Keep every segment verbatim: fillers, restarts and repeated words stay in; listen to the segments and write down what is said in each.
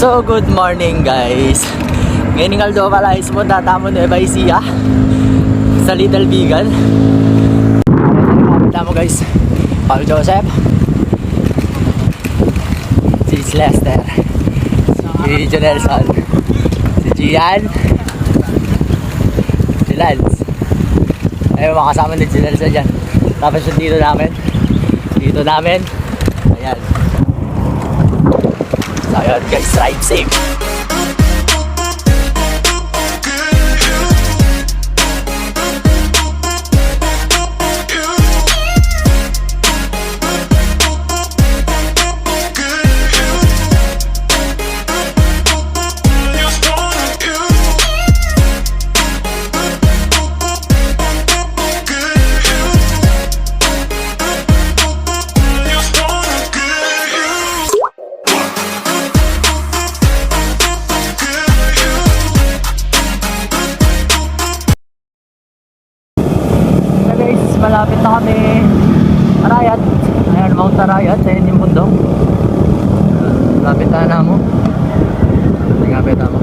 So, good morning, guys. Ngeni ngan daw pala is mo tatamu ni Ebaisia sa Little Bigan. Tamu, guys. Paul Joseph. Si Lester. Si Jonelson. Si Gian. Si Lance. Ayun, makasama ni Jonelson dyan. Tapos yung dito namin. Dito namin. Ayan. So, ayun, guys, ride safe. So guys, malapit na kami Arayat. Ayan, Mount Arayat. Ayan yung bundok. Malapit na namu. Malapit na namu.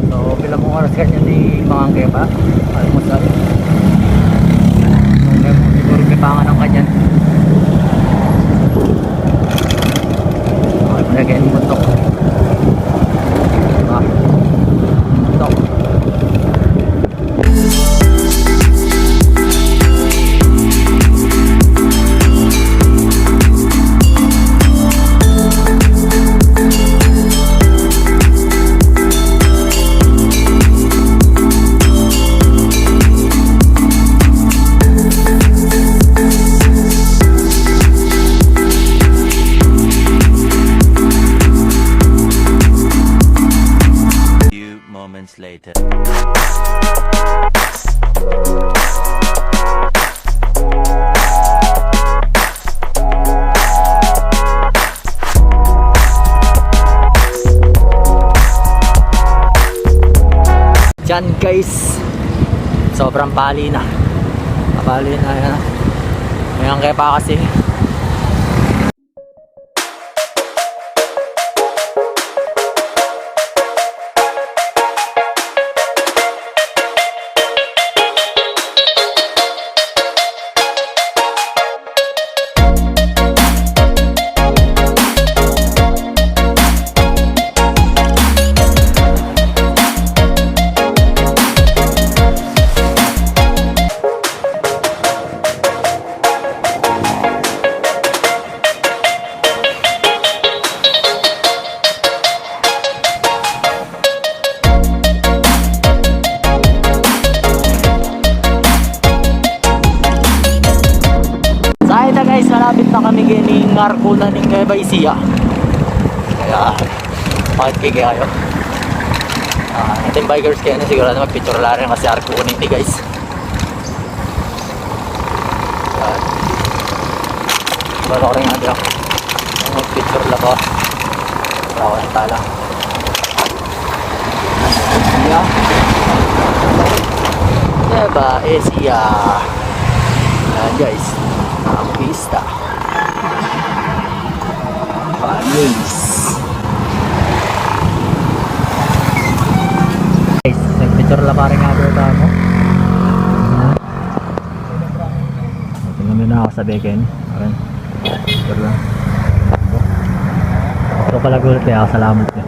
So, pila mung oras kanyan ni Mangang Kepa? Almusal. Siguro may panganan kanyan. Okay, lagyan mo to. Ah. Ito. Moments later. Diyan, guys, sobrang pali na. Pali na yan. Ngayon kaya pa kasi. Sa ita guys, malapit na kami kini ngarkuna ning Nueva Ecija. Kaya, bakit kaya kayo? Ah, ating bikers kaya na sigurado magpicture la rin kasi arko ni guys. Yan. Wala ko rin nga dyan. Magpicture la ko. Wala ko rin tala. Ecija. Nueva Ecija. Yan, guys. Ang pista. Panis. Guys, nagpicture la pa rin nga dyan, no? Tingnan mo na ako sa beken. Ayan. Picture lang. Ito pala gulit kaya ako, salamat niya.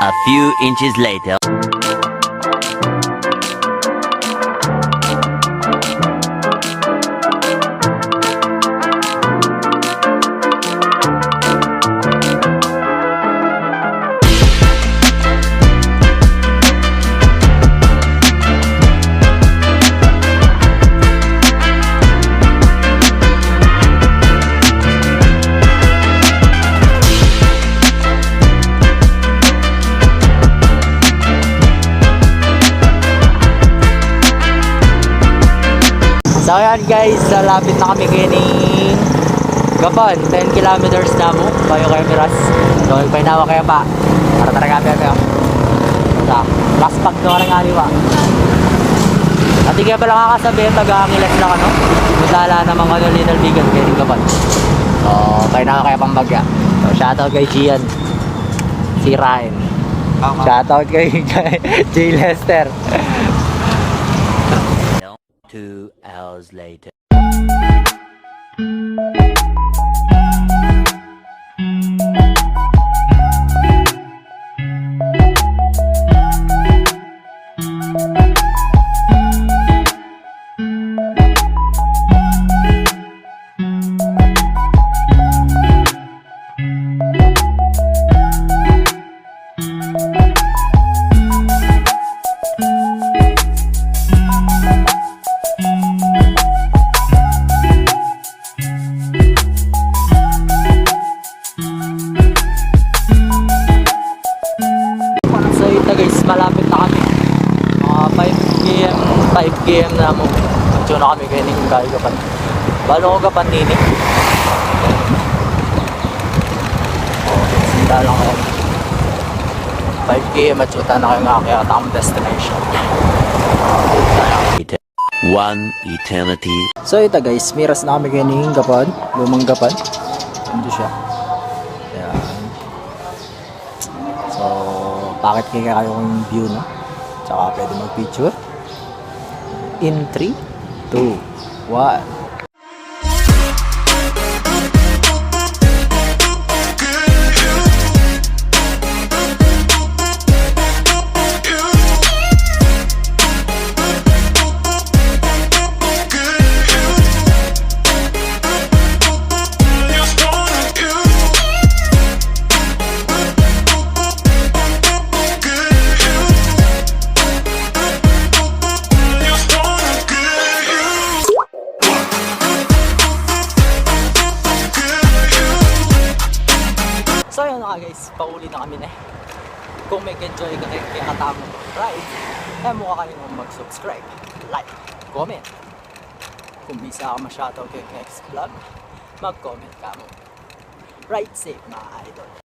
A few inches later. So, ayan guys, lapit na kami kini Gapan, ten kilometers na mu, bayu kaya miras. So, painawa kaya pa. Para talaga kaya pa. Sa, Paspak na ka ng aliwa. At ikaya pala nga kasabi, taga Angeles lang, ano? Masala naman ka doon, Little Bigan, pwedeng ka pa. So, tayo na kaya pambagya. So, shoutout kay Gian. Si Ryan. Tama. Shoutout kay Jay Lester. Two hours later. So, ito guys, malapit na kami. Mga five K M, five K M na mo. Atsu na kami kaya ning gayu gapan. Balo ko gapan nini. Oh, sinda lang ako. Five K M, atsu na kaya nga kaya tamang destination. One eternity. So, ito guys, miras na kami kaya ning gapan, lumang gapan. Ito siya. Ayan. So, pakit kaya kayu kung view, no? Tsaka pwede mag-picture. In three, two, one. So, yun na nga guys, pauli na kami na. Kung nag-enjoy ka kaya, kaya katamung ride, e mu kakalimutang mag-subscribe, like, comment. Kung bisa ka ma-shoutout kaya next vlog, mag-comment ka mu. Ride safe, mga idol.